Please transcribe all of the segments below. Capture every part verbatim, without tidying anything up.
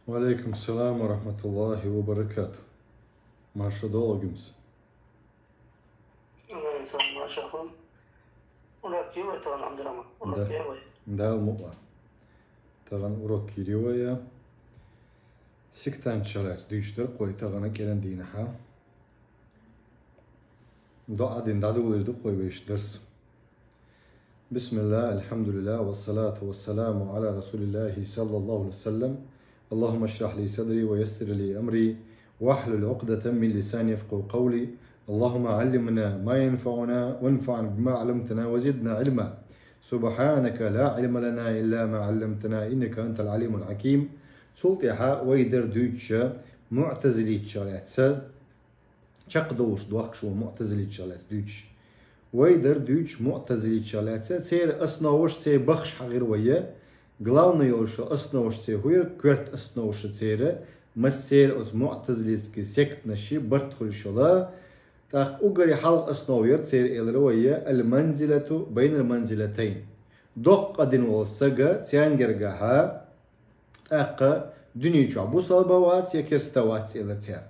وعليكم السلام ورحمة الله وبركاته. Марша доагӀалда. Алейкум салам, марша хул. Урок йий вай тахана, Абдурахман? Урок Да. Йий вай? Дала мукъ лой. Тахана урок йий вай. Сиктанчех лаьца дуьйцуш дар-кх вай тахана кӀиран дийнахьа. ДоӀа дина дӀадолийта ду-кх вай вешан дарс. بسم الله، الحمد لله، والصلاة والسلام على رسول الله صلى الله عليه وسلم. اللهم اشرح لي صدري ويسر لي أمري واحلل عقدة من لساني يفقهوا قولي. اللهم علمنا ما ينفعنا وانفعنا بما علمتنا وزدنا علما. سبحانك لا علم لنا إلا ما علمتنا إنك أنت العليم الحكيم. Цул тӀехьа вай дар дуьйцуш муӀтазилитчех лаьца, чакхдовлуш дохкаш вай муӀтазилитчех лаьца дуьйцуш. Вай дар дуьйцуш муӀтазилитчех лаьца, церан основаш, церан бахаш хьахир вай. Главный йолуш основаш церан хӀун яра, коьрта основаш церан, массеран оцу муӀтазилитский сектанаш барт хуьлуш йолу. ТӀаккха уггаре хьалха основа яра церан, элира вай, المنزلة بين المنزلتين. Доккха къа дина волу сага цаьргахьа, тӀаккха дуьнен чохь бусалба вац я керста вац, элира цара.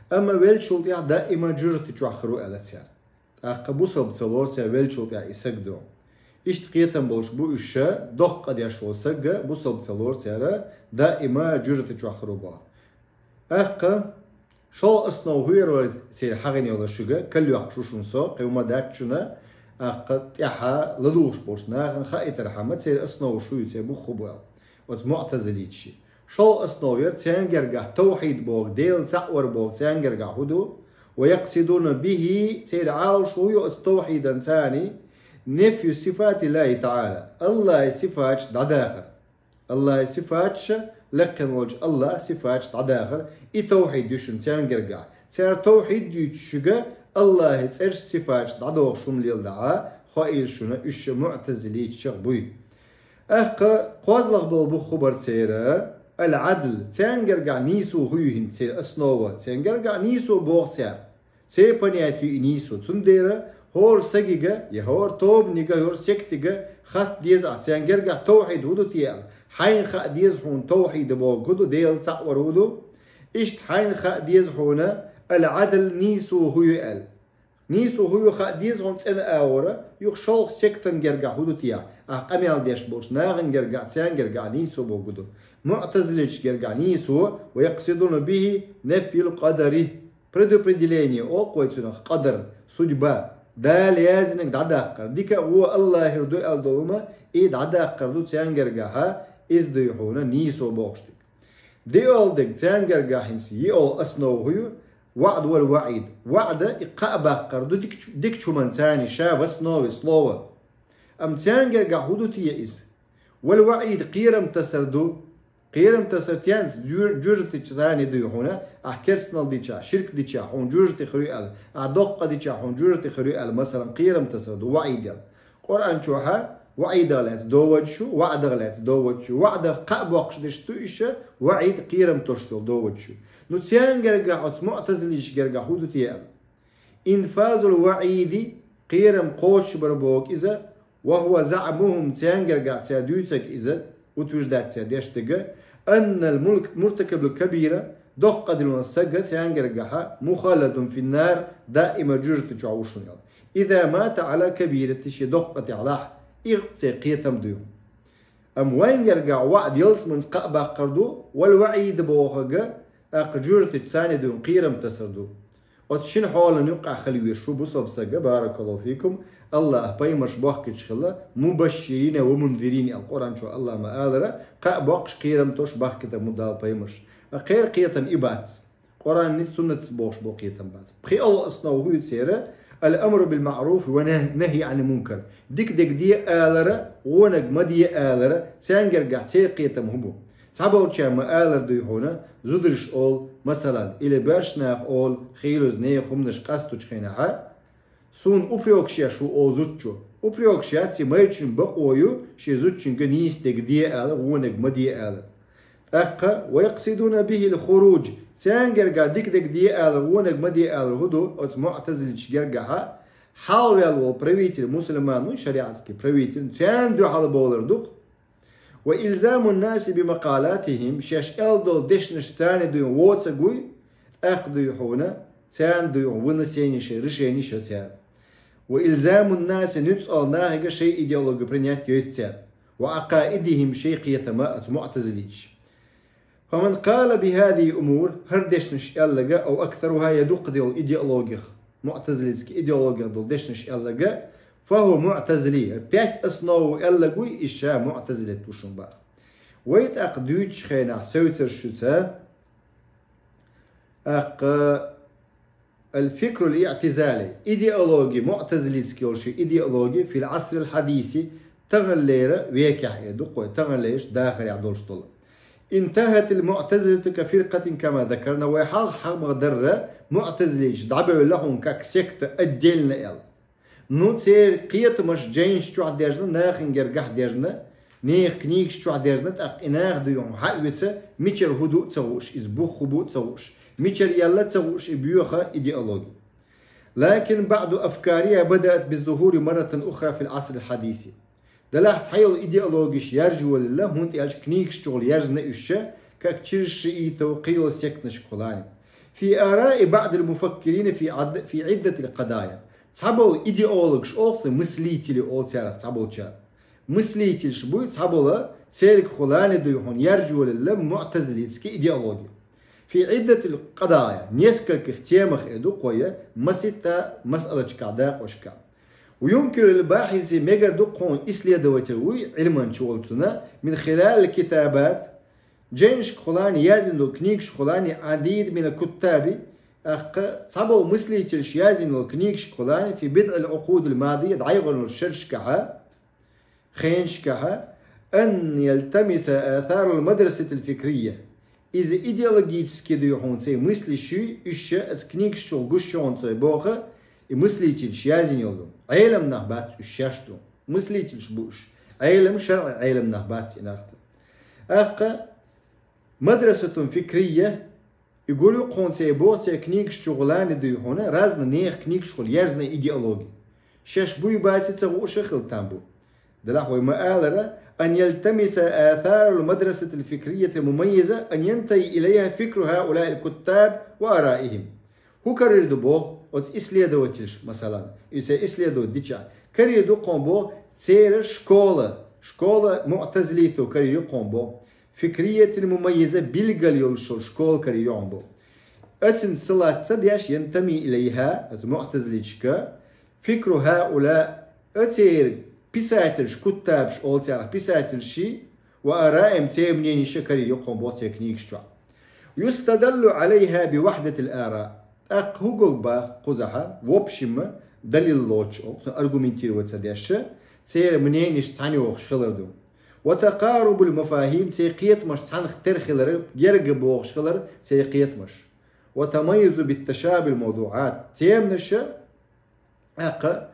Амма веллачул тӀаьхьа даима жуьжрати чохь хир ву, аьлла цара. ТӀаккха бусалба ца лору цара веллачул тӀаьхьа и саг ду. Иштта кхетам болуш бу уьш, доккха къа деш волу саг бусалба ца лору цара, даима жуьжрати чохь хир ву боху. ТӀаккха шолгӀа основа хӀун яра вай церан хьахийна йолу шуьга, кал йоккхуш ву шуна со, кхин хӀума дац шуна, тӀаккха тӀаьхьа ладугӀуш болчу нахана хаийтархьама, церан основа хӀун ю, церан бух хӀун бу аьлла. Оцу муӀтазилитчийн шолгӀа основа яра цаьргахь тавхьид боху, Дела цхьаъ вар боху цаьргахь хӀун ду, ويقصدون به, церан Ӏалашо хӀун ю оцу тавхьидан царна, نفي صفات الله تعالى, АллахӀан сифаташ дӀадахар. АллахӀан сифаташ, лакхана волчу АллахӀан сифаташ дӀадахар, и тавхьид ю шуна цаьргахь. Цара тавхьид дуьйцуш шуьга АллахӀан цӀераш, сифаташ дӀадохуш хӀума леладахь, хоийла шуна уьш муӀтазилитчех буй. ТӀаккха кхозлагӀа болу бух хӀун бара церан, العدل, цаьргахь нийсо хӀун ю хӀинца церан основа, цаьргахь нийсо боху цара. Церан понятие ю и нийсо. Цундела хӀора сагига, я хӀора тобанига, хӀора сектига хатта деза ахь, цаьргахь тавхьид хӀун ду те аьлла. Хьайна хаа деза хьуна тавхьид бохург хӀун ду, Дела цхьаъ вар хӀун ду. Иштта хьайна хаа деза хьуна العدل, нийсо хӀун ю аьлла. Нийсо хӀун ю хаа деза хьуна цӀена агӀора, юха шолгӀа сектан гергахь хӀун ду те, ахь къамел деш болчу нахана гергахь, цаьргахь нийсо бохург хӀун ду. МуӀтазилитчу гергахь нийсо, ويقصدون به نفي القدر. Предопределение олу-кх вай цунах, къадар, судьба, Дала яздинарг дӀадаккхар, дика а, вон а АллахӀера ду аьлла долу хӀума, и дӀадаккхар ду цаьргахьа, иза дуй хьуна нийсо бохуш дерг. ДиъолгӀа дерг цаьргахь хӀинца йиъолу основа хӀун ю, ваӀд вал ваӀид. ВаӀда и кхаъ баккхар ду дикачу-, дикачу хӀуманца, царна ша в основе слова. Амма цаьргахь хӀун ду те иза? Вал ваӀид кхерам тасар ду. Кхерам тасар тенца жуьр-, жуьжрати царна дуй хьуна, ахь керстанал дичахь, ширк дичахь, хьуна жуьжрати хир ю аьлла, ахь доккха къа дичахь, хьуна жуьжрати хир ю аьлла, масалан, кхерам тасар ду, ваӀид аьлла. Къуръан чохьа ваӀидах лаьцна доводуш ю, ваӀдах лаьцна доводуш ю, ваӀдах кхаъ боккхуш дерш ду иша, ваӀид кхерам тосуш долу доводуш ю. Ну, цаьргахь оцу муӀтазилитчу гергахь хӀун ду те аьлла? إنفاذ الوعيد, кхерам кхочушбар боху иза, وهو زعمهم, цаьргахь цара дуьйцург иза, утверждать цара деш дерг, أن المرتكب الكبيرة, доккха къа дина саг цаьргахьа, مخلد في النار, даима жуьжрати чохь ву шуна аьлла. إذا مات على كبيرة, шен доккха къа тӀехь лахь, и церан кхетам ду. Амма вайн гергахь ваӀд ялсаманица кхаъ баккхар ду, вал ваӀид бохург, тӀаккха жуьжрати царна дуй хьуна кхерам тасар ду. Оцу шина хьолана юккъехь хила везаш ву бусалба саг, баракаллаху фикум, АллахӀа пайхамарш бохкуьйтуш хилла, مبشرين ومنذرين аьлла, Къуръан чохь АллахӀа ма-аллара, кхаъ боккхуш, кхерам тосуш бахкийтина бу Дала пайхамарш. Ткъа кхеран кхетам и бац. Къуръанница, суннатца бохуш болу кхетам бац. ПхоьалгӀа основа хӀун ю церан? الأمر بالمعروف والنهي عن المنكر. Дика дерг де алара, вонаг ма де алара, цаьргахь церан кхетам хӀун бу? Цхьаболчара ма-аллара дуй хьуна, зударша олу, масалан, или боьрша наха олу, хийлаза нехан хӀуманаш къасточу хенахьа, суна упрекаш еш ву олу зудчо. Упрекаш яц, и майрачун бакъо ю, шен зудчуьнга нийса дерг де ала, вонаг ма де ала. ТӀаккха, ويقصدون به الخروج, цаьргахь дика дерг де ала, вонаг ма де ала хӀун ду оцу муӀтазилитчу гергахьа, хьалаваьлла волу правитель, мусульман ву, шариатский правитель, царна дуьхьал бовлар ду-кх. وإلزام الناس بمقالاتهم, шаьш аьлла долу дешнаш царна дуй хьуна воцург вуй, тӀаккха дуй хьуна, царна дуй хьуна вынесение решений царна. وإلزام الناس, нуьцкъала нахага шайн идеологию принять йойту царна. وعقائدهم, шайн кхетам оцу муътазилиташа. فمن قال بهذه الأمور, хӀара дешнаш аьлларг, أو أكثرها, я дукха долу идеологех, муътазилитский идеологех долу дешнаш аьлларг, فهو معتزلي, пять основу аьлларг вуй, иза ша муътазилит ву шуна боху. Вай тӀаккха дуьйцучу хенахь севцар шуьца, тӀаккха الفكر الاعتزالي, идеология, муътазилитский йолу ши идеология, في العصر الحديث, таханлера векехь, э, ду-кх вай, таханлерчу дахарехь долуш долу. انتهت المعتزلة كفرقة كما ذكرنا, вай хьалха хьамах дарра, муътазилиташ дӀабевлла хьуна как секта отдельно аьлла. Ну, церан кхетамаш жайнаш чохь дерзна, нахана гергахь дерзна, нехан книгаш чохь дерзна, тӀаккха и нах дуй хьуна хьаъ вица, мичара хӀун ду а ца хууш, иза бух хӀун бу а ца хууш, мичара яьлла а ца хууш, и боьха идеология. لكن بعض أفكارها بدأت بالظهور مرة أخرى في العصر الحديث. Делахь цхьайолу идеологеш яржа йолаелла, хӀунда аьлча книгаш чухула яьржина уьш, как через шиитов, кхийолу сектанашкахула. في آراء بعض المفكرين في عد-, في عدة القضايا. Цхьаболу идеологаш олу царах, мыслители олу царах цхьаболчара. Мыслительш буй цхьаболу, цергахула дуй хьуна яржа йолаелла муътазилитский идеология. في عدة القضايا, нескольких темах, э, ду-кх вай, масийтта масъалашкахь, дакъошкахь. ويمكن للباحث, мегар ду-кх хьуна исследователь вуй, Ӏилманча волчунна, من خلال الكتابات, жайнашкахула, яздина долу книгашкахула, عديد من الكتاب, тӀаккха цхьаболу мыслительш яздина долу книгашкахула, في بضع العقود الماضية, дӀайгӀанчу шерашкахь, хенашкахь, أن يلتمس آثار المدرسة الفكرية. Иза идеологически дуй хьуна церан мыслишка, уьш оцу книгаш чухула гуш йолу церан боху, и мыслительш яздина йолу ду. Ӏелам нах бац уьш шаьш ду. Мыслительш бу уьш. Ӏелам, шарӀи Ӏелам нах бац и нах ду. ТӀаккха мадрасатун фикрия, и гур ю-кх хьуна церан боху, церан книгаш чухула дуй хьуна, разный нехан книгашкахула яьржина идеология. Шаьш буй баций ца хууш а хила там бу. Делахь вай ма-аллара, أن يلتمس آثار المدرسة الفكرية المميزة أن ينتمي إليها فكر هؤلاء الكتاب وآرائهم. ХӀун карийр ду боху оцу исследовательш, масалан, и церан исследовать дича, карийр ду-кх хьуна боху церан школа, школа муътазилитов карийр ю-кх хьуна боху. Фикриятил мумаййиза, билггал йолуш йолу школа карийр ю хьуна боху. Оцунна салат ца деш, ينتمي إليها, оцу муътазилиташка, فكر هؤلاء, оцеран писательш, куттабаш олу царах писательши, وآرائهم, церан мненеш а карийр ю-кх хьуна боху церан книгаш чохь. يستدل عليها بوحدة الآراء. ТӀаккха хӀун го боху кхузахь, в общем, далил лоцуш, аргументировать ца деш, церан мненеш цхьаьна йохуш хилар ду. وتقارب المفاهيم, церан кхетамаш цхьаьна тера хилар, герга бохуш хилар церан кхетамаш. وتميز بالتشابه الموضوعات, теманаш а, тӀаккха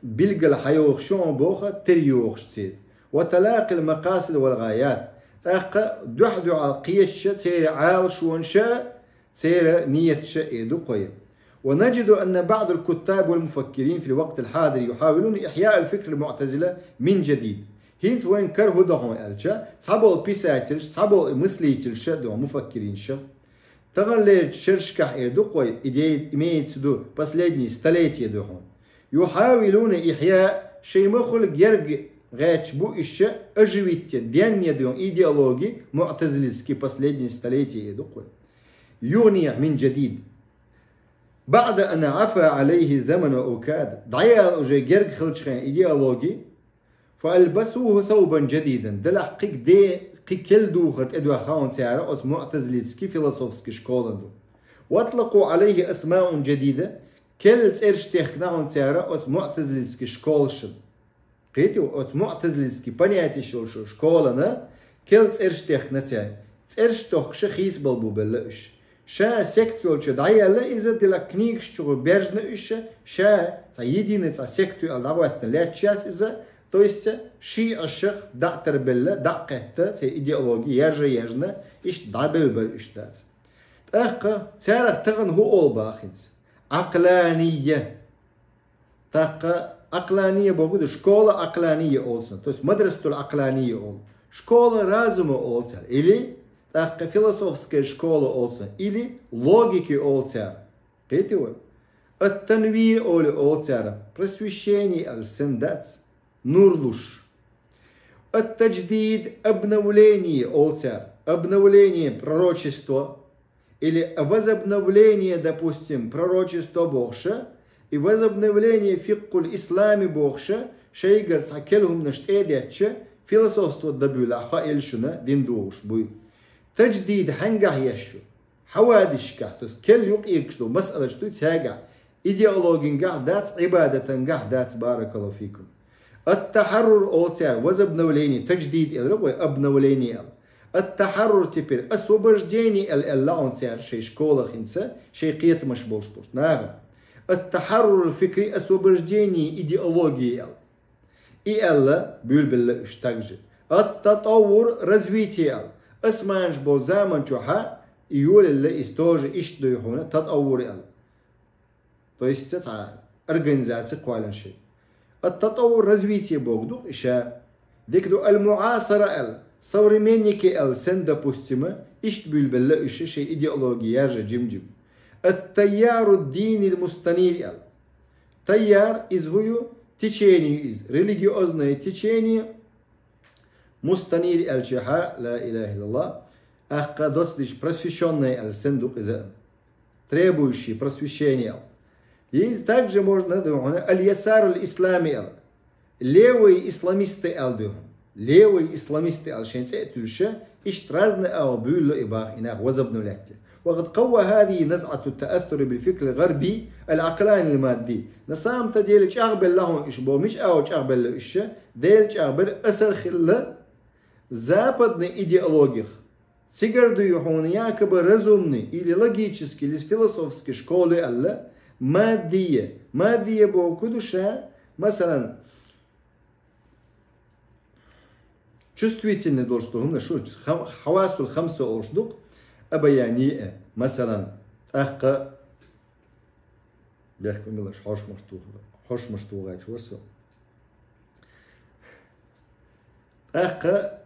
билггал хьайохуш ю хьуна боху, тера йохуш церан. وتلاقي المقاصد والغايات, тӀаккха дуьхь-дуьхьал кхеташ а, церан Ӏалашонаш а, церан нияташ а, э, ду-кх вай. ونجد أن بعض الكتاب والمفكرين في الوقت الحاضر يحاولون إحياء الفكر المعتزلة من جديد. ХӀинца вайна кара хӀун до хьуна аьлча, цхьаболу писательш, цхьаболу мыслительш а ду хьуна, муфаккиринаш а. Таханлерчу шерашкахь, э, ду-кх вай, идея имеется в виду последние столетия ду хьуна. يحاولون إحياء, шайн ма хуьлу герга гӀерташ бу уьш а, оживить, денна ду хьуна идеология муътазилитский последние столетия, э, ду-кх вай. يغنيها من جديد. بعد أن عفا عليه الزمن وأوكاده. ДӀаяьлла уже герга хиллачу хенан идеология. فألبسوه ثوبا جديدا. Делахь кхин де, кхин керла духар тӀедоьхна хьуна цара оцу муътазилитский философский школан ду. وأطلقوا عليه أسماء جديدة. Керла цӀераш техкина хьуна цара оцу муътазилитский школашна. Кхетий, оцу муътазилитский понятеш йолчу школана керла цӀераш техкина цара. ЦӀераш тохкуш а хийцабала бу белла уьш. Ша сект йолчу дӀаяьлла иза, делахь книгаш чухула баьржина уьш, ша цхьа единый цхьа сект ю аьлла дӀахӀоьттина лаьтташ яц иза, то есть шиӀашах дӀа а тарбелла, дӀа а кхетта, церан идеология яьржа а яьржина, иштта дӀабевлла бара уьш, дац. ТӀаккха царах тахана хӀун олу боху хӀинца? Акълания. ТӀаккха акълания бохург ду, школа акълания олу цунах, то есть мадрасатул акълания олу. Школа разума олу цара, или тӀаккха философская школа олу цара, или логики олу цара. Кхетий вай? Ат-танвир олу, олу цара, просвещение аьлла санна дац, нур луш. Ат-тадждид, обновление олу цара, обновление пророчества, или возобновление, допустим, пророчества бохуша, и возобновление фикъхул ислами бохуша, шайгара цхьа керла хӀуманаш тӀе а детташ, философство дӀабуьйлахь, хаийла шуна, дин дохуш буй. Тадждид хьаьнгахь еш ю? Хьавадисашкахь, то есть керла юкъаэгаш долу масъалаш дуй цаьргахь, идеологингахь дац, Ӏибадатангахь дац, баракаллаху фикум. Ат-тахьаррур олу цара, возобновление, тадждид элира вай, обновление аьлла. Ат-тахьаррур теперь освобождение аьлла, аьлла хьуна цара шайн школах хӀинца, шайн кхетамаш болуш болчу наха. Ат-тахьаррур фикри, освобождение идеологии аьлла. И аьлла, буьйлабелла уьш также. Ат-татаввур развитие аьлла. Османаш болу заман чохьа и йолаелла, иза тоже иштта дуй хьуна, татаввур аьлла. То есть цхьа организаци кхоьллина шайн. Ат-татаввур развитие бохург ду иша. Дика ду, аль-муасара аьлла, современники аьлла санна, допустим, иштта буьйлабелла уьш шайн идеологи яржа жим-жим. Ат-тайяру динил мустанир аьлла. Тайяр, иза хӀун ю? Течение иза, религиозное течение, мустанир аьлча хьа, ла илаха иллаллах, аккха доцу дича просвещённое аьлла санна ду иза. Требующий просвещения аьлла. Иза также можно дуй хьуна аль-ясарул ислами аьлла. Левые исламисты аьлла дуй хьуна. Левые исламисты аьлла шайн цӀе а туьллуша, иштта разный агӀо буьйлало и боху и нах, возобновлять. وقد قوى هذه نزعة التأثر بالفكر الغربي العقلاني المادي. На самом-то деле чӀагӀбелла хьуна уьш боху, мича агӀор чӀагӀбелла уьш? Дела чӀагӀбира, асар хилла западный идеологих. Цигара дуй хьуна якобы разумный или логический, или философский школы аьлла, маддия. Маддия боху ку ду ша, масалан, чувствительный долуш ду хӀума шу, хам-, хьавасул хамса олуш ду-кх, обоняние, масалан, тӀаккха бехк ма билла, хьошмаш туху-, хьошмаш тухуш вара со. ТӀаккха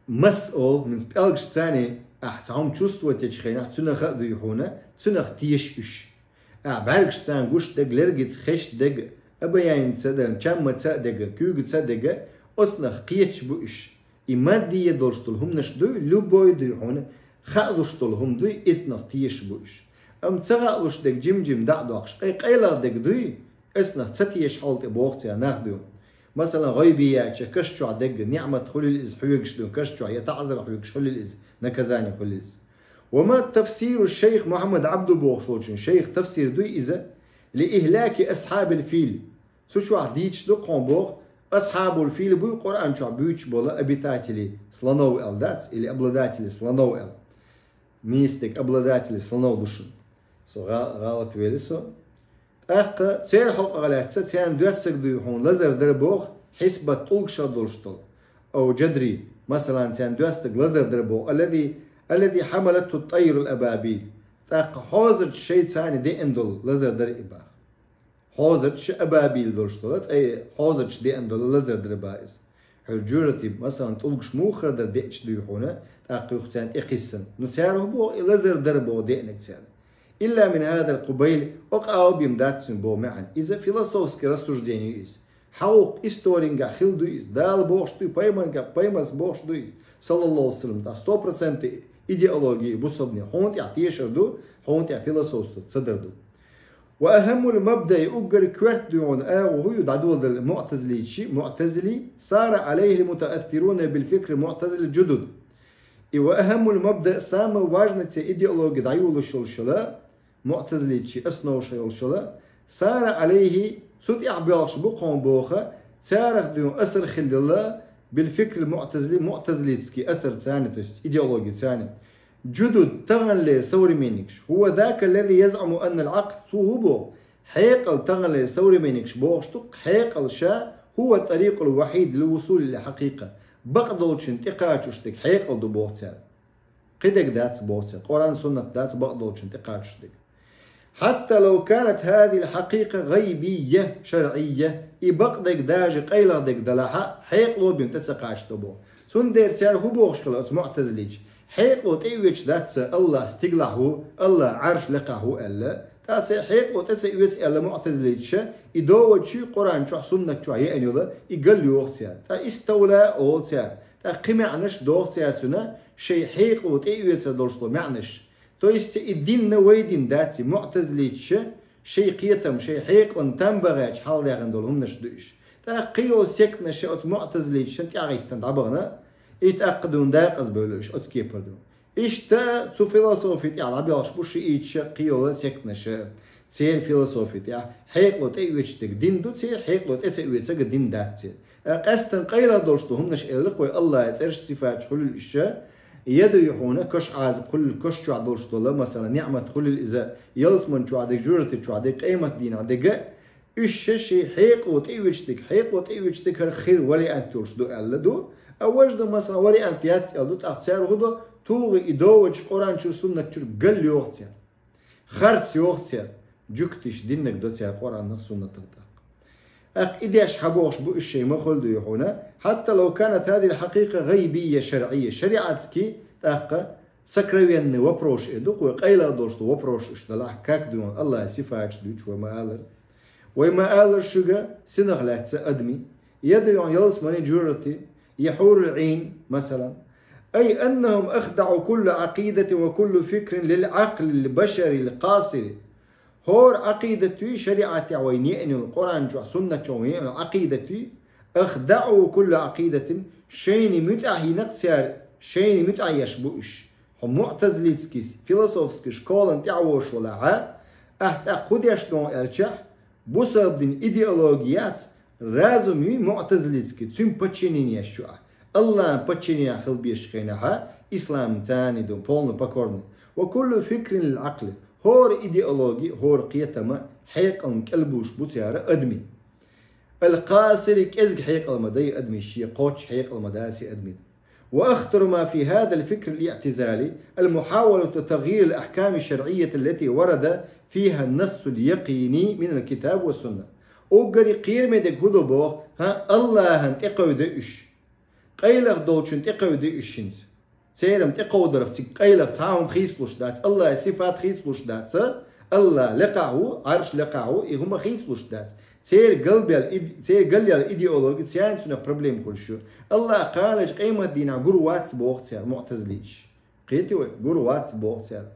масса олу, хӀинца пӀелгаш царний, ахь цхьа хӀума чувствовать ечу хенахь, цуьнах а дуй хьуна, цуьнах теша уьш. Ахь бӀаьргаш царна гуш дерг, лергица хезаш дерг, обоняньца а, чаммаца а дерг, куьйгаца а дерг, оцунах кхеташ бу уьш. И маддия долуш долу хӀуманаш дуй, любой дуй хьуна, хаалуш долу хӀума дуй, оцунах теша бу уьш. Амма ца хаалуш дерг жим-жим дӀа а доккхуш, къай-, къайлагӀа дерг дуй, оцунах ца теша хьал тӀе боху цара нах дуй. Масалан, гӀайбиятча каш чохь дерг, ниӀмат хуьлийла иза хьоьгуш дуй каш чохь, я таӀзар хьоьгуш хуьлийла иза, наказание хуьлийла иза. Ва ма тафсиру шайх Мухьаммад Абду бохуш волчун шайх тафсир дуй иза, ли ихлаки асхьабил фил. Цу чохь дийцаш ду кхуьн боху, асхьабул фил буй Къуръан чохь буьйцуш болу обитатели слонов аьлла дац, или обладатели слонов аьлла. Нийса дерг обладатели слонов ду шуна. Со гӀа-, гӀалат вели со. ТӀаккха церан хьокъехь лаьцна царна доьссаг дуй хьуна лазар дара боху хьисбат тӀулгашах долуш долу. Ау Джадри, масалан, царна доьссаг лазар дара боху, аллази, аллази хьамалатху тайрул абабил. ТӀаккха хьозарчу шайца деана долу лазар дара и боху. Хьозарчу абабил долуш долу, цӀе хьозарчу деана долу лазар дара боху иза. Хьуьра жуьртиъ, масалан, тӀулгаш муха хир дара деъча дуй хьуна, тӀаккха юха царна тӀекхиссина. Ну, цара хӀун боху, и лазар дара боху деанарг царна. Илла мин хазал къубайл, окъа а бийна дац цуьнан боху маьӀна. Иза философский рассуждение ю иза. Хьан вукху исторингахь хилла дуй иза? Дала бохуш дуй, пайхамарга-, пайхамарс бохуш дуй иза? Саллаллаху алейхи ва саллям, тӀаккха сто процентов идеология бусалбанийн. Хьуна тӀехь тешар ду, хьуна тӀехь философство ца дар ду. Ва ахаммул мабдаи, уггар коьрта дуй хьуна агӀо хӀун ю дӀадоладелла муътазилийчий, муътазили, сара алейхи мутаассируна бил фикр муътазили джудуд. И ва ахаммул мабда, самый важный церан идеологи дӀайолуш йолуш йола, муътазилийчий основаш йолуш йола, сара алейхи, цу тӀехь боьлхуш бу кхуьн боху, царах дуй хьуна асар хилла, бил фикр муътазили, муътазилитский асар царна, то есть идеология царна. Джудуд, таханлера современникаш. Хува зака аллази язъуму аннал акъл, цо хӀун боху? Хьекъал, таханлера современникаш бохуш ду, хьекъал ша, хува тарикъул вахид лил вусули ил хьакъикъа. Бакъдолчун тӀекхачуш дерг хьекъал ду боху цара. Кхидерг дац боху цара. Къуръан, суннат дац бакъдолчун тӀекхачуш дерг. Хьатта лав канат хазил хьакъикъа гӀайбийя шаръийя. И бакъдерг даже къайлагӀдерг далахь а, хьекъало бен тӀе ца кхачадо боху. Цундела цара хӀун бохуш хилла оцу муътазилича? Хьекъало тӀеоьцуш дац Аллах стигалахь ву, Аллах Ӏарш лекхахь ву аьлла. ТӀаккха цара хьекъало тӀе ца оьцу аьлла муътазилича, и догӀучу Къуръан чохь, суннат чохь еана йолу, и галйоху цара. ТӀаккха иставла олу цара. ТӀаккха кхин маьӀнаш доху цара цуьнан, шайн хьекъало тӀеоьцур долуш долу маьӀнаш. То есть и динна вай дин дац, и муътазилича шайн кхетам, шайн хьекъална там бахьаьча хьалдаьхна долу хӀуманаш ду уьш. ТӀаккха кхин йолу сектанаша оцу муътазиличан тӀаьхьахӀиттина дӀабахана, иштта тӀаккха дуьйна дакъазбевлла уьш оцу кепара дуьйна. Иштта цу философи тӀехь дӀабоьлхуш бу шииташа, кхин йолу сектанаша. Церан философи тӀехь хьекъало тӀеоьцуш дерг дин ду церан, хьекъало тӀе ца оьцург дин дац церан. Э, къаьстина къайлаха долуш ду хӀуманаш элира кхо, Аллахьан цӀераш, сифаташ хуьлийла уьш, я ду юьхьуна, кош Ӏазап хуьлийла, кош чохь долуш долу, масала, неӀмат хуьлийла иза, ялсамани чохь дерг, жожагӀати чохь дерг, къематдийнахь дерг, уьш шайн хьекъало тӀеоьцуш дерг, хьекъало тӀеоьцуш дерг хӀара хир вариант йолуш ду аьлла ду. А важа ду, масала, вариант яц аьлла ду, тӀаккха цара хӀун до, тухий и догӀучу Къуръан чуьра, суннат чуьра галйоху цара. Харц йоху цара, жуьгтиш диннарг до цара Къуръанах, суннатах тӀаккха. ТӀаккха и деш хьан бохуш бу уьш шайн ма хуьлу ду юьхьуна, хьатта лав канат хӀазихил хьакъикъа гӀайбийя шарӀийя, шариатский, тӀаккха сокровенный вопрос эр ду кхо, къайлаха долуш ду вопрос уьш далахь, как дуьйна Аллахьан сифаташ дуьйцуш вай ма аллара. Вай ма аллара шуьга синах лаьцна адамий, я дуьйна ялсамани, жожагӀати, я хьурул Ӏийн, масалан. أي أنهم أخضعوا كل عقيدة وكل فكر للعقل البشري القاصر. ХӀора Ӏакъидатуьй, шариӀатехь вай неана йолу, Къуръан чохь, суннат чохь вай неана йолу Ӏакъидатуьй, أخضعوا كل عقيدة, шайна муьтӀахь йина-кх цара, шайна муьтӀахь еш бу уьш. Хьо муътазилитский, философский школана тӀаьхьавогӀуш валахь, ахь тӀаккха хӀун деш ду аьлча, бусалба дин идеологи яц, разум юй муътазилитский, цуьнан подчинение еш ю ахь. Аллахьан подчинение хила безачу хенахь, ислам царна ду, полный покорный. وكل فكر للعقل. ХӀора идеологи, хӀора кхетам хьекъална кӀелбуш бу цара адамийн. القاصر, кӀезиг хьекъал ма дай адамийн, шен кхоччуш хьекъал ма дац и адамийн. وأخطر ما في هذا الفكر الاعتزالي المحاولة تغيير الأحكام الشرعية التي ورد فيها النص اليقيني من الكتاب والسنة. Уггаре кхераме дерг хӀун ду боху, хӀан, Аллахьан тӀекхевда уьш. Къайлаха долчун тӀекхевда уьш хӀинца. Церан тӀекховдарх цига къайлаха цхьа а хӀума хийцалуш дац, Аллахьан сифат хийцалуш дац, Аллах лекхахь ву, Ӏарш лекхахь ву, и хӀума хийцалуш дац. Церан галбел ид-, церан галъяла идеологи, царна цунах проблема хуьлуш ю. Аллах кханалечу къематдийнахь гур вац боху цара, муътазилиташ. Кхетий вай, гур вац боху цара.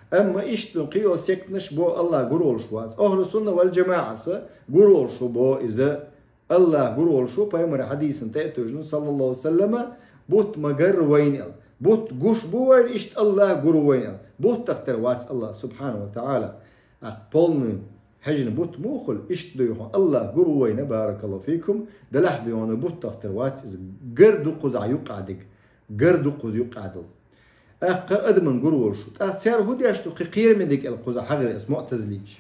Амма иштта кхин йолу сектанаш бо Аллах гур волуш вац. Ахьлу сунна вал джамаӀас гур волуш ву бо иза. Аллах гур волуш ву, пайхамаран хьадисана тӀе а тевжина, саллаллаху саллама, бутт ма гарра вайна аьлла. Бутт гуш бу вайна, иштта Аллах гур ву вайна аьлла. Буттах тера вац Аллах, субхьанаху ва таӀала. Ахь полный хьаьжна бутт муха хуьлу, иштта дуй хьуна, Аллах гур ву вайна, баракаллаху фикум, делахь дуй хьуна, буттах тера вац иза, гар ду кхузахь юккъехь дерг, гар ду кхуза юккъехь долу. ТӀаккха адаман гур волуш ву. ТӀаккха цара хӀун деш ду, кхин кхераме дерг аьлла кхуза хьагӀира ас муътазилиташ.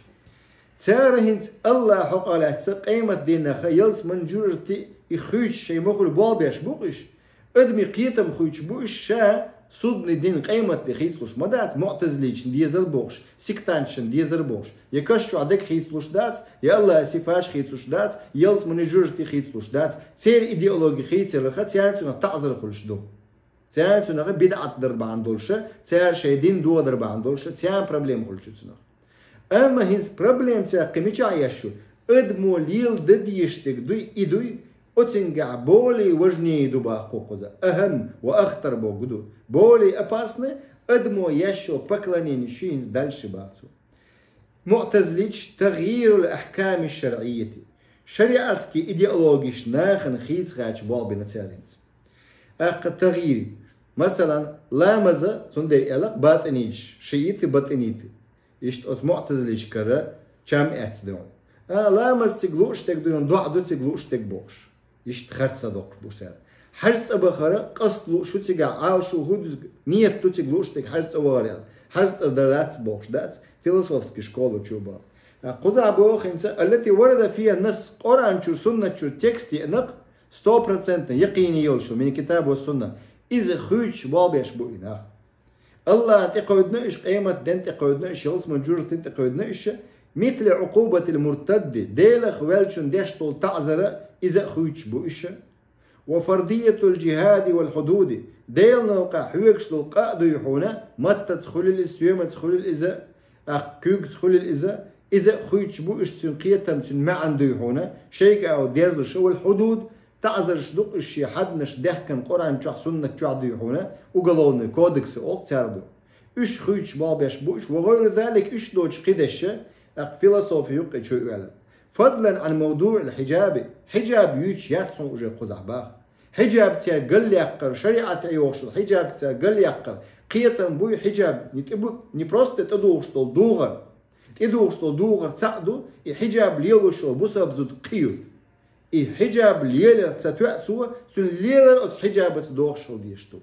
Цара хӀинца Аллах хьокъехь лаьцна къематдийнахь ялсамани, жожагӀати и хуьйцуш шайн мохули болх беш бу-кх уьш. Адамийн кхетам хуьйцуш бу уьш, ша судный дин, къематде хийцалуш ма дац, муътазилиташна дезар бохуш, сектанташна дезар бохуш. Я каш чохь дерг хийцалуш дац, я Аллахьан сифаташ хийцалуш дац, ялсамани, жожагӀати хийцалуш дац. Церан идеологи хийцаралха, царна цунах таӀзар хуьлуш ду. Царна цунах бидӀат дар бахьана долуша, цара шайн дин дохадар бахьана долуша, царна проблема хуьлуш ю цунах. Амма хӀинца проблема цара кхин мичахь еш ю? Адамо леладан дезаш дерг дуй, и дуй, оцуьнгахь более важнее ду боху кхуза. Ахам ва ахтар боху ду. Более опасный, адамо еш йолу поклонение ши хӀинца дальше боху цо. Муътазилиташ, тагъйирул ахками шаръийяти. ШариӀатский идеологиш нахана хийца хьаьча болх бина цара хӀинца. ТӀаккха тагъйир. Масалан, ламаза, цундела аьлла-кх батӀиниташ, шииты, батӀиниты. Иштта оцу муътазилиташкара чам эцна ду. А, ламаз цига лууш дерг ду, доӀа ду цига лууш дерг бохуш. Иштта харц ца доккхуш бу цара. Хьаьж цӀа бахара къаст лууш ю цигахь, Ӏалашо хӀун дузу, ният ду цига лууш дерг хьаьж цӀа вахара аьлла. Хьаьж цӀа дан дац бохуш дац, философский школа чу бан. А, кхузахь боху хӀинца, التي ورد فيها النص, Къуръан чу, суннат чу текст еана-кх, сто процентов якъин йолуш ю, мин аль-китаб ва сунна. Иза хуьйцуш болх беш бу и нах. Аллахьан тӀекхевдина уьш, къематден тӀекхевдина уьш, ялсамани, жожагӀатен тӀекхевдина уьш, мисли Ӏукъубатил муртадди, Делах ваьллачунна деш долу таӀзар, иза а хуьйцуш бу уьш. وفرضية الجهاد والحدود. Делан новкъа хьоьгуш долу къа а дуй хьуна, маттаца хуьлийла иза, соьмаца хуьлийла иза, тӀаккха куьйгаца хуьлийла иза, иза а хуьйцуш бу уьш, цуьнан кхетам, цуьнан маьӀна дуй хьуна, шайга а дерзуш, вал хьудуд, таӀзарш ду-кх уьш, шен хьаднаш даьхкина Къуръан чохь, суннат чохь дуй хьуна, уголовный кодексы олу цара ду. Уьш хуьйцуш болх беш бу уьш, وغير ذلك, уьш доцуш кхидерш, тӀаккха философи юккъе чу а оьлла. فضلا عن موضوع الحجاب, хьиджаб юьйцуш яц хьуна уже кхузахь баха. Хьиджаб церан галъяккхар, шариӀат тӀейогӀуш долу хьиджаб церан галъяккхар, кхетам буй хьиджаб, не тӀе бу-, не просто тӀедухуш долу дугӀар. ТӀедухуш долу дугӀар цхьаъ ду, и хьиджаб лелош йолу бусалба зуда кхин ю. И хьиджаб лелар ца тоьа цо, цуьнан лелар оцу хьиджабаца догӀуш хила дезаш ду.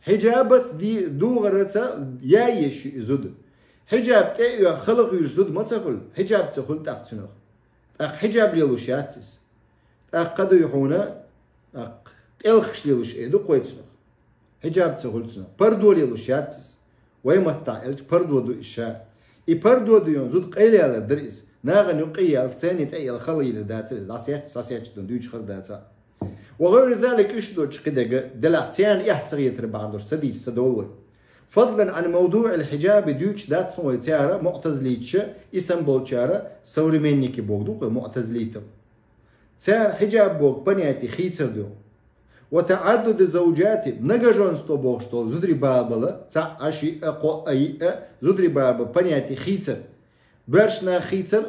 Хьиджабаца ди-, дугӀарца яйеш ю и зуда. Хьиджаб тӀе а оьху хала хуьйцуш зуда ма ца хуьлу, хьиджаб ца хуьлу тӀаккха цуьнах. ТӀаккха хьиджаб лелош яц иза. ТӀаккха дуй хьуна, тӀаккха тӀелхаш лелош эр ду кхойцунах. Хьиджаб ца хуьлу цунах. Пардо лелош яц иза. Вай маттахь аьлча, пардо ду иза ша. И пардо ду йон зуда къайлаялар дара иза. Нахана юккъе яьлла, сцени тӀе а яьлла хала йийр дацара иза. ДӀасаьхча, схьасаьхча дан дуьйцу хаза дацахь. وغير ذلك, уьш доцуш кхидерг, делахь царна эхь ца хетар бахьана долуш ца дийца, ца довла вай. فضلا عن موضوع الحجاب, дуьйцуш дац хьуна вай цара, муътазилиташа, и санна болчара, современники бохург ду-кх вай муътазилитов. Цара хьиджаб боху понятие хийцар ду. وتعدد الزوجات, многоженство бохуш долу зударий балабала, цхьаъ а, шиъ а, кхоъ а, йиъ а, зударий балабала понятие хийцар. Боьрша нах хийцар,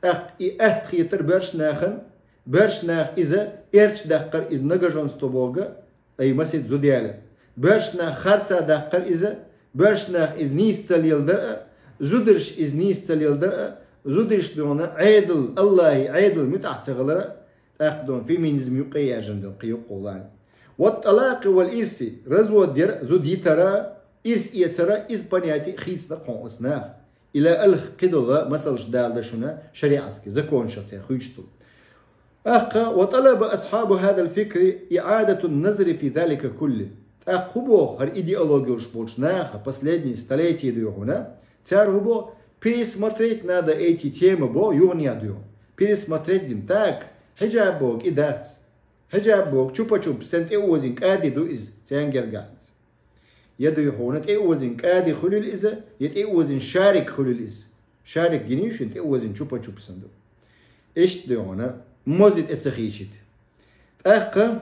тӀаккха и атта хетар боьрша нахана, боьрша нах иза эрча даккхар иза многоженство бохург, ай масех зуда ялар. Боьрша нах харца даккхар иза, боьрша нах иза нийса ца леладар а, зударша иза нийса ца леладар а, зударшна дуьхьал Ӏедал, Аллахье Ӏедал муьтӀахь ца хилар а, тӀаккха дуьхьал феминизм юккъе яьржина дуьхьал кхин юккъе лан. والطلاق والإرث, развод яр а, зуда йитар а, ирс эцар а, иза понятие хийцина кхуьнан оцу наха. Ила алх кхидолу масалш далла шуна шариатский законашах церан хуьйцуш долу. ТӀаккха, وطلب أصحاب هذا الفكر إعادة النظر في ذلك كله. ТӀаккха хӀун боху хӀара идеологи йолуш болчу наха, последние столетия дуй хьуна, цара хӀун боху, пересмотреть надо эти темы боху, юханехьа дуй хьуна. Пересмотреть дина. Так, хьиджаб бохург и дац. Хьиджаб бохург чупа-чупс, сен тӀе озийна кӀади ду иза, царна гергахь иза. Я дуй хьуна тӀе озийна кӀади хуьлийла иза, я тӀе озийна шарик хуьлийла иза. Шарик гиний шуна, тӀе озийна чупа-чупс санна ду. Иштта дуй хьуна, мозий тӀе ца хийчийта. ТӀаккха,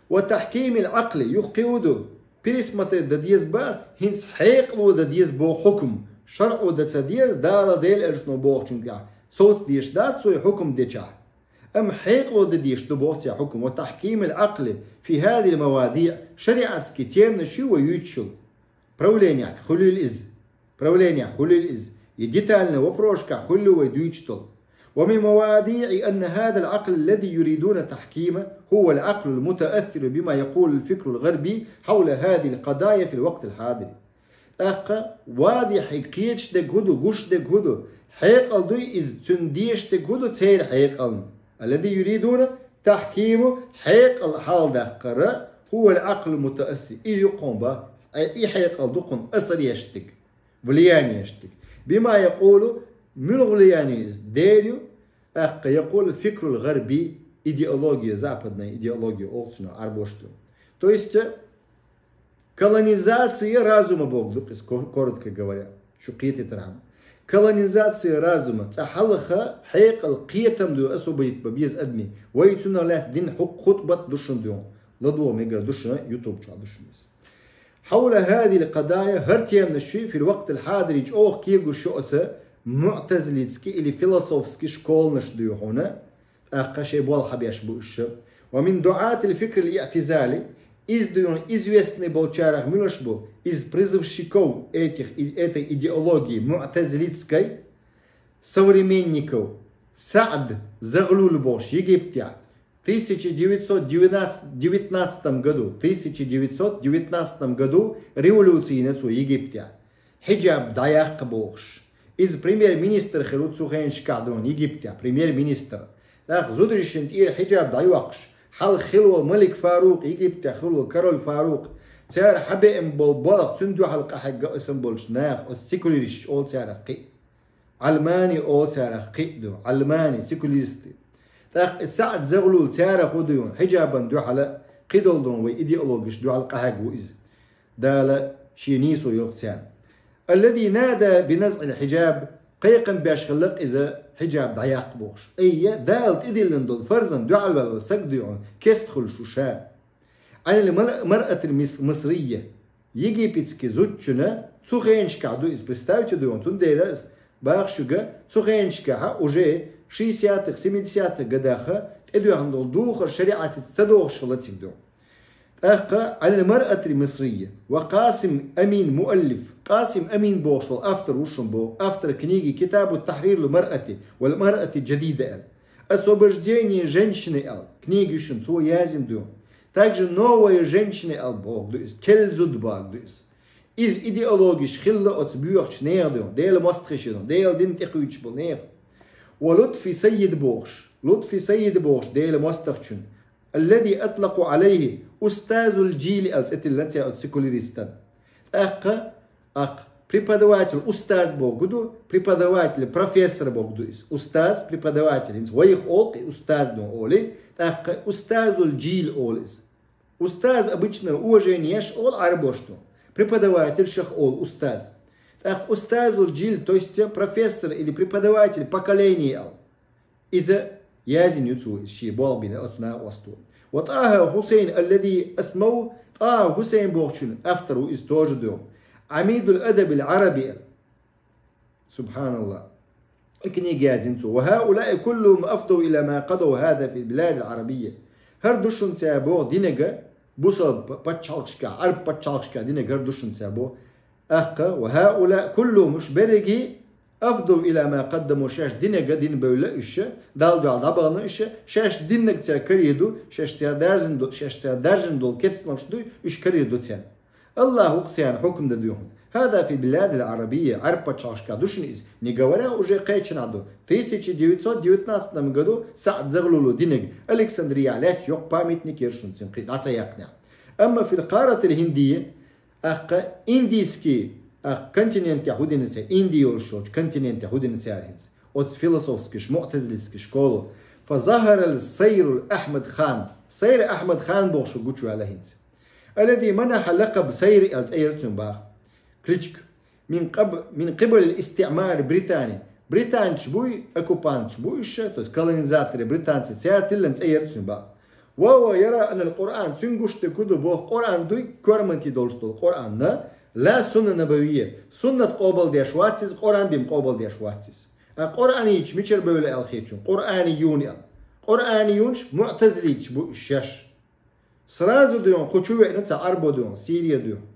وتحكيم العقل, юха кхин хӀун ду, пересмотреть дан деза боху, хӀинца хьекъало дан деза боху хьукам, шарӀо дан ца деза, Дала, Дела элчано бохучуьнга совца дезаш дац цо и хьукам дечохь. Амма хьекъало дан дезаш ду боху церан хьукам, وتحكيم العقل في هذه المواضيع, шариатский теманаш ю вай юьйцуш йолу. Правленехь хуьлийла иза. Правленехь хуьлийла иза. И детальный вопрошкахь хуьлийла вай дуьйцуш долу. ومن مواضيع أن هذا العقل الذي يريدون تحكيمه هو العقل المتأثر بما يقول الفكر الغربي حول هذه القضايا في الوقت الحاضر. ТӀаккха вадихьиг кхеташ дерг хӀун ду, гуш дерг хӀун ду, хьекъал дуй иза, цуьнан дезаш дерг хӀун ду, церан хьекъална. الذي يريدون تحكيمه, хьекъал хьалдаккхар, هو العقل المتأثر, и ю кхуьнан ба, и хьекъал ду кхуьнан асар еш дерг, влияние еш дерг. بما يقول, муьлха влияние иза, дер ю, тӀаккха يقول الفكر الغربي, идеология, западная идеология олу цунах, Ӏарбоша ду. То есть, колонизация разума бохург ду иза, ко-, коротко говоря, шу кхетийтархьама. Колонизация разума, цкъа хьалха хьекъал, кхетам дуй освободить бан беза адамийн. Вай цунах лаьцна дина хӀу-, хутбат ду шуна дуьхьал. ЛадогӀа мегар ду шуна, YouTube чохь ду шуна иза. حول هذه القضايا, хӀара теманаш ши في الوقت الحاضر чӀогӀа кегош ю оцу муътазилитский или философский школанаш дуй хьуна, тӀаккха шайн болх хьабеш бу уьш. ومن دعاة الفكر الاعتزالي, иза дуй хьуна известный болчарах муьлш бу, из призывщиков этих, и-, этой идеологии муътазилитской, современников, СаӀд Загълул бохуш Египтехь, тысяча девятьсот девятнадцатом году, тысяча девятьсот девятнадцатом году революци йина цо Египтехь. Хьиджаб дӀаяккха бохуш. Иза премьер-министр хир ву цу хенашкахь дуй хьуна Египтехь, премьер-министр. ТӀаккха зударшна тӀера хьиджаб дӀайоккхуш, хьалха хилла волу Малик Фарукъ, Египтехь хилла волу король Фарукъ, цара хьабеана болу болх, цуьнан дуьхьал къахьегна а санна болчу наха, оцу секуларисташ олу царах кхин а. Ӏалмани олу царах кхин а ду, Ӏалмани, секуларисты. ТӀаккха и СаӀд Загълул царах хӀу дуй хьона, хьиджабан дуьхьала, кхидолдун вай идеологиш дуьхьала къахьегву иза. Дала шен нийсо йолу царна. الذي نادى بنزع الحجاب, кхайкхам беш хилла иза хьиджаб дӀаяккха бохуш. Айя, Дала тӀедиллина долу фарзан дуьхьал ваьлла саг дуй хьона, кеста хуьлуш ву ша. عن المرأة المصرية, египетский зудчунна цу хенашкахь ду иза, представьте дуй хьона, цундела бахшуьга цу хенашкахь уже шестидесятых, семидесятых годах тӀедоьхна долу духар шариӀатца ца дохуш хилла цига ду. ТӀаккха عن المرأة المصرية وقاسم أمين مؤلف, Къасим Амин бохуш волу автор ву шуна боху, автор книги كتاب تحرير المرأة والمرأة الجديدة аьлла. Освобождение женщины аьлла книга ю шуна, цо язйина ду. Также новая женщина аьлла боху ду иза, керла зуда боху ду иза. Иза идеологиш хилла оцу боьхачу нехан ду, Делан мостагӀий ду, Делан дин тӀекхуьйдуш болу нехан. Ва Лутфи Сайид бохуш, Лутфи Сайид бохуш Делан мостагӀчун, الذي أطلقوا عليه أستاذ الجيل аьлла цӀе тиллина цара оцу секуляристан. ТӀаккха, аккха, преподаватель, устаз боху ду, преподаватель, профессор боху ду иза. Устаз, преподаватель, хӀинца вайх олу и устаз ду олий, тӀаккха أستاذ الجيل олу иза. Устаз обычно уважение еш олу Ӏарбошна, преподаватель шех олу устаз. ТӀаккха أستاذ الجيل, то есть профессор или преподаватель поколения аьлла. Иза язйина ю цо, иза шен болх бина оцу накъосто. Ва ТӀахьа Хьусайн, الذي أسموه ТӀахьа Хьусайн бохучун автор ву иза тоже ду. عميد الأدب العربي аьлла. СубхьаналлахӀ. И книга язйина цо. وهؤلاء كلهم أفضوا إلى ما قضوا هذا في البلاد العربية. ХӀара ду шуна цара боху динага, бусалба пачхьалкхашкахь, Ӏарб пачхьалкхашкахь динага хӀара ду шуна цара боху. ТӀаккха, وهؤلاء كلهم, уьш берриге, أفضوا إلى ما قدموا, шаьш динага дина бевлла уьш, Далла дуьхьал дӀабахана уьш, шаьш диннаг цара карийр ду, шаьш цара даржина ду, шаьш цара даржина долу кецнамаш дуй, уьш карийр ду цара. АллахӀ ву-кх царна хьукам дан дуй хьуна. هذا في البلاد العربية, Ӏарб пачхьалкхашкахь ду шуна иза, не говоря уже кхечанхьа ду. Тысяча девятьсот девятнадцатом году СаӀд Загълуло динаг Александрияхь лаьтташ йоккха памятник яра шуна цуьнан кхин дӀа ца яьккхинехь. أما في القارة الهندية, аккха, индийский, аккха, континентехь хӀу дина цара, Инди йолуш йолчу континентехь хӀу дина цара хӀинца. Оцу философский, муътазилитский школа. فظهر السير أحمد خان. Сайр Ахьмад хан бохуш гучуваьлла хӀинца. الذي منح لقب Сайр аьлла цӀе яра цуьнан боху. Кличка. من قب-, من قبل الاستعمار البريطاني. Британцаш буй, оккупанташ буй уьш, то есть колонизаторы британцы, цара тиллина цӀе яра цуьнан боху. وهو يرى أن القرآن, цуьнан гуш дерг хӀу ду боху, Къуръан дуй, коьрманте долуш долу Къуръан, لا سنة نبوية, суннат къобалдеш вац иза, Къуръан бен къобалдеш вац иза. А къуръанича мичара бевлла аьлла хетачунна, къуръаниюн аьлла. Къуръаниюнаш муътазилиташ бу уьш шаьш. Сразу дуй хьуна, кху чу веана цхьа Ӏарбо дуй хьуна, Сирия дуй хьуна.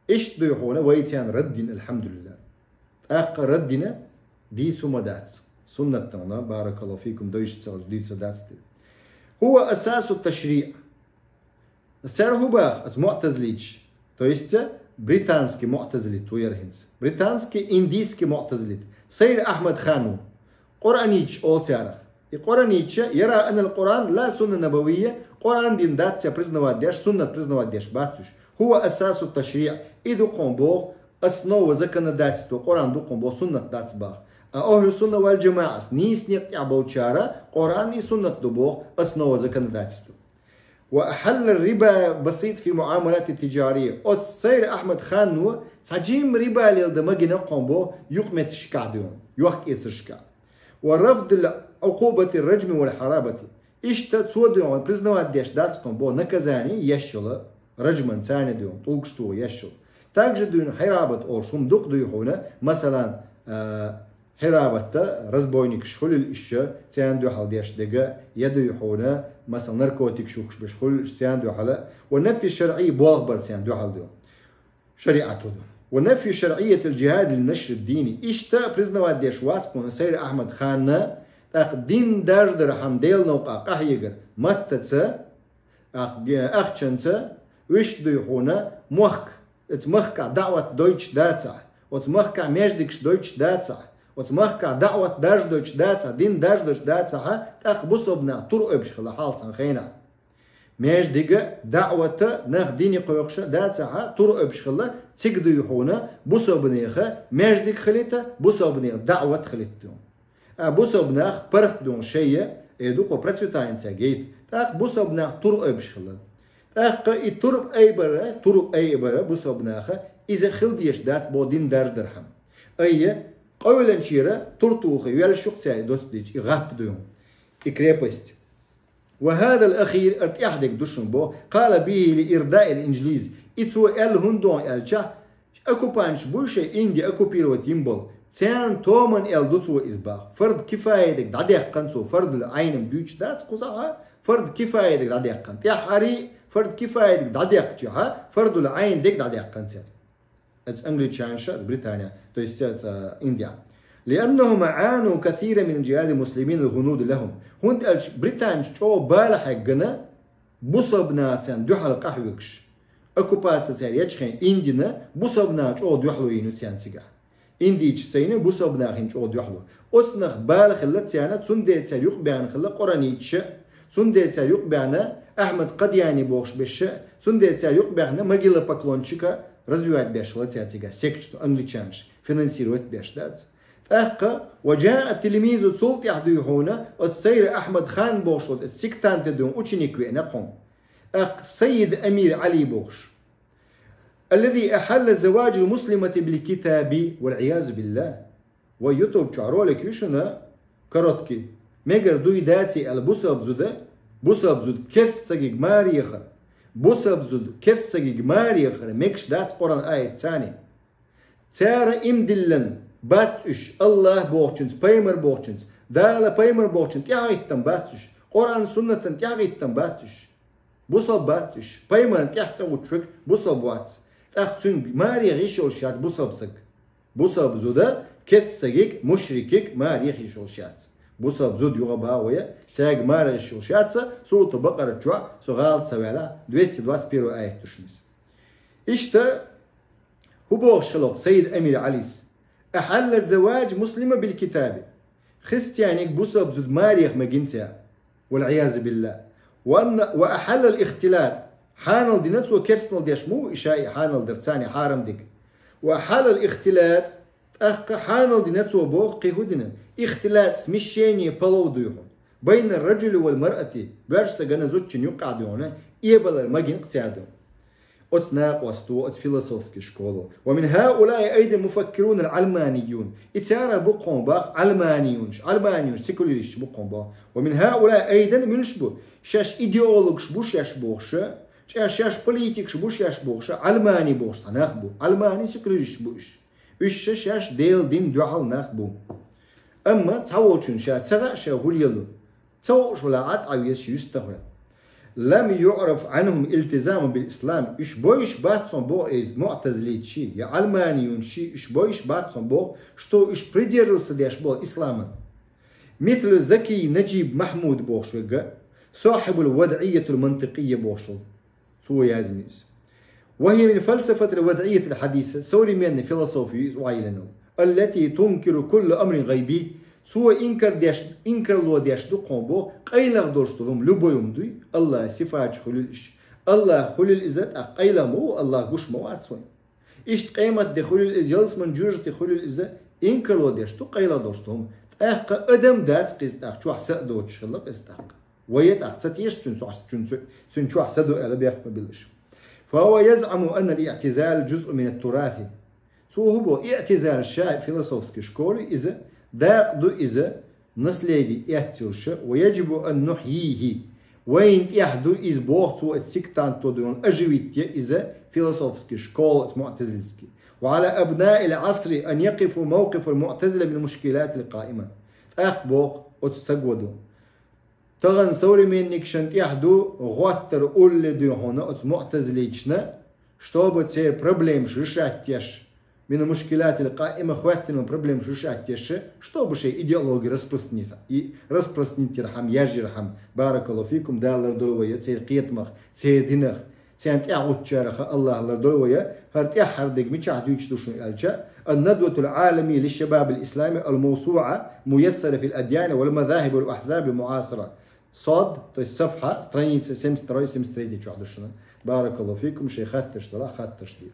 Иштта дуй хьуна вай царна рад дина, алхьамдулиллахӀ. ТӀаккха рад дина дийца хӀума дац. Суннат тахана, баракаллаху фикум, дойчу ца хилча дийца дац те. هو أساس التشريع. Цара хӀу баха, оцу муътазилиташ? То есть, британский муътазилит ву яра хӀинца. Британский, индийский муътазилит. Сайр Ахьмад хан ву. Къуръанича олу царах. И къуръанича, يرى أن القرآن لا سنة نبوية, Къуръан бен дац цара признавать деш, суннат признавать деш бац уьш. هو أساس التشريع. И ду-кх хьуна боху, основа законодательства, Къуръан ду-кх хьуна боху, суннат дац боху. А ахьлу сунна вал джамаӀас, нийса некъа тӀехь болчара, Къуръан и суннат ду боху, основа законодательства. وأحل الربا البسيط في المعاملات التجارية. Оцу Сайр Ахьмад хано цхьа жимма риба леладан ма гина-кх хьуна боху, юкъаметтигашкахь дуй хьуна, йохк-эцаршкахь. ورفض العقوبة الرجم والحرابة. Иштта цо дуй хьуна признавать деш дац-кх хьуна боху наказание еш йолу, раджман царна дуй хьуна, тӀулгаш тоха еш йолу. Также дуй хьуна хьарабат олуш хӀума дукха дуй хьуна, масалан, а, хьарабатта, разбойникаш хуьлийла уьш, царна дуьхьал деш дерг, я дуй хьуна, масалан, наркотикаш юхкуш берш хуьлийла уьш, царна дуьхьал, ونفي الشرعية, болх бар царна дуьхьал дуй хьуна. ШариӀато ду. ونفي شرعية الجهاد لنشر الدين. Иштта признавать деш вац-кх хьуна Сайр Ахьмад хана, тӀаккха дин даржадархьама Делан новкъа къахьегар маттаца, ах-, ахчанца, вуьшта дуй хьуна мохк, оцу махкахь даӀват дойтуш дацахь, оцу махкахь маьждигаш дойтуш дацахь, оцу махкахь даӀват даржадойтуш дацахь, дин даржадойтуш дацахь, тӀаккха бусалба нах тур ойбуш хилла хьалха цхьана хенахь. Маьждига, даӀвата, нах дине кхойкхуша дацахьа, тур ойбуш хилла, цига дуй хьуна, бусалбанеха маьждиг хилийта, бусалбанеха даӀват хилийта дуй хьуна. А бусалба нах паргӀат дуй хьуна шайя, Э, дукха процветание цаьрга яйта. ТӀаккха бусалба нах тур айбаш хилла. ТӀаккха и тур айбар, тур айбар бусалба наха, иза хила дезаш дац бо дин даржадархьама. Айя, къойланчера тур тухий, ваьлла шух цаьрга доцу дича, и гӀап ду юн, и крепость. وهذا الأخير, ара тӀехь дерг ду шуна бо, قال به لإرضاء الإنجليز. И цо аьлла хӀунда аьлча, оккупанташ буй шайн Инди оккупировать йина болу. Царна томан аьлла ду цо иза баха. Фард кифая дерг дӀадаьккхина цо, фардул Ӏайн-м дуьйцуш дац кхузахь, фард кифая дерг дӀадаьккхина. ТӀаьххьара фард кифая дерг дӀадаьккхича, фардул Ӏайн дерг дӀадаьккхина цара. Оцу англичанаша, оцу Британия, то есть оцу, а, Индия. لأنهم أعانوا كثيرا من جهاد المسلمين الهنود لهم. ХӀунда аьлча британчу чӀогӀа бала хьегна бусалба нахаца дуьхьал къахьоьгуш. Оккупаци цара ечу хенахь Индина бусалба наха чӀогӀа дуьхьало йина царна цигахь. Индийчу цайна бусалба нахана чӀогӀа дуьхьало. Оцу нах бала хилла царна, цундела цара юкъабаьхна хилла Къуръан йитиша, цундела цара юкъабаьхна Ахьмад Къадияни бохуш беша, цундела цара юкъабаьхна могила поклонщика развивать беш хилла цара цигахь, секташ ду англичанаш, финансировать беш дац. ТӀаккха, وجاء تلميذه, цул тӀаьхьа дуй хьуна, оцу Сайра Ахьмад Хан бохуш волу, оцу сектанта дуй ученик веана кхуьнан. ТӀаккха Сайид Амир Ӏали бохуш. الذي أحل زواج المسلمة بالكتاب والعياذ بالله. Вай YouTube чохь ролик ю шуна, короткий. Мегар дуй даций аьлла бусалба зуда, бусалба зуда керста стагиг марехар. Бусалба зуда керста стагиг марехар мегаш дац Къуръан аят царна. Цара им диллина бац уьш, Аллах бохучунца, пайхамар бохучунца, Дала пайхамар бохучун тӀаьхьахӀиттам бац уьш, Къуръан суннатан тӀаьхьахӀиттам бац уьш. Бусалба бац уьш. Пайхамарна тӀехь цӀа гӀуттуш верг бусалба вац. ТӀаккха цуьнга маре йиш йолуш яц бусалба саг. Бусалба зуда керста стагиг, мушрикиг маре йиш йолуш яц. Бусалба зуда юха бахоя, цаьрга маре йиш йолуш яц, Суратул Бакъара чохь, со гӀалат ца ваьлла, двести двадцать первый аят ду шуна иза. Иштта, хӀун бохуш хилла Сайид Амир Ӏалис? أحل زواج مسلمة بالكتاب. Христианиг бусалба зуда марех мегина цара. والعياذ بالله. وأن، وأحل الاختلاط. Хьанал дина цо керстанал деш ма ву, иша и хьанал дар царна хьарам диг. وأحل الاختلاط. ТӀаккха хьанал дина цо боху кхин хӀун дина? Ихтилат, смешение полов дуй хьуна. بين الرجل والمرأة, боьрша стагана зудчун юккъехь дуй хьуна, эбалар магина цара ду. Оцу накъосто, оцу философский школо. ومن هؤلاء أيضا المفكرون العلمانيون. И цара бу кхуьнан бах Ӏалманиюнаш, Ӏалманиюнаш, секуляристаш бу кхуьнан бах. ومن هؤلاء أيضا муьлш бу? Шаьш идеологаш бу шаьш бохуша, шаьш политикаш бу шаьш бохуша, Ӏалмани бохуш цхьа нах бу. Ӏалмани секуляристаш бу уьш. Уьш ша шаьш Делан дин дуьхьал нах бу. Амма цхьаволчунна ша ца хаьа ша хӀун лело. Ца хууш вала Ӏад Ӏа везаш юьстахве. لم يعرف عنهم التزام بالإسلام. Уьш бойуш бац хьуна боху иза муътазлиташ ши, я Ӏалманиюнаш ши, уьш бойуш бац хьуна боху, что уьш придерживаться деш болу исламан. مثل زكي نجيب محمود бохуш верг, صاحب الوضعية المنطقية бохуш волу. Цо яздина иза. وهي من فلسفة الوضعية الحديثة, современный философия иза ойла йина. التي تنكر كل أمر غيبي. Цо инкар деш, инкарло деш ду кхуьнан боху, къайлаха долуш долу хӀума, любой хӀума дуй, Аллахьан сифаташ хуьлийла уьш. Аллах хуьлийла иза, тӀаккха къайлаха ма ву, Аллах гуш ма вац вайн. Иштта къемат де хуьлийла иза, ялсаман жоьжахате хуьлийла иза, инкарло деш ду къайлаха долуш долу хӀума. ТӀаккха адам дац кхиза тӀаккха, чохь са а доцуш хилла кхиза тӀаккха. Вай тӀаккха ца теша цуьнан чохь, цуьнан, цуьнан чохь са ду аьлла бехк ма биллаш. فهو يزعم أن الاعتزال جزء من التراث. Цо хӀун боху, иътизал ша философский школа иза, дакъа ду иза, наследие эццалуш, ويجب أن نحييه. Вайна тӀехь ду иза боху цо, оцу сектанто дуй хьуна, оживить е иза философский школа, оцу муътазилитский. وعلى أبناء العصر أن يقفوا موقف المعتزلة من المشكلات القائمة. ТӀаккха боху оцу стага ду. Тахана современникашна тӀехь ду гӀоттар улле дуй хьуна оцу муътазилиташна, чтобы церан проблемаш решать еш, من المشكلات القائمة, хӀоьттина проблемаш решать еш, чтобы шайн идеология распространить, и распространить ярхьама, яьржархьама, بارك الله فيكم, Дала лардойла вай церан кхетамах, церан динах, царна тӀаьхьа гӀуттучарах Аллах лардойла вай, хӀара тӀаьххьара дерг мичахь дуьйцуш ду шуна аьлча, الندوة العالمية للشباب الإسلامي الموسوعة ميسرة في الأديان والمذاهب والأحزاب المعاصرة. Сод, то есть сафхьа, страница семьдесят второй, семьдесят третий чохь ду шуна. بارك الله فيكم, шайн хаттарш далахь, хаттарш де.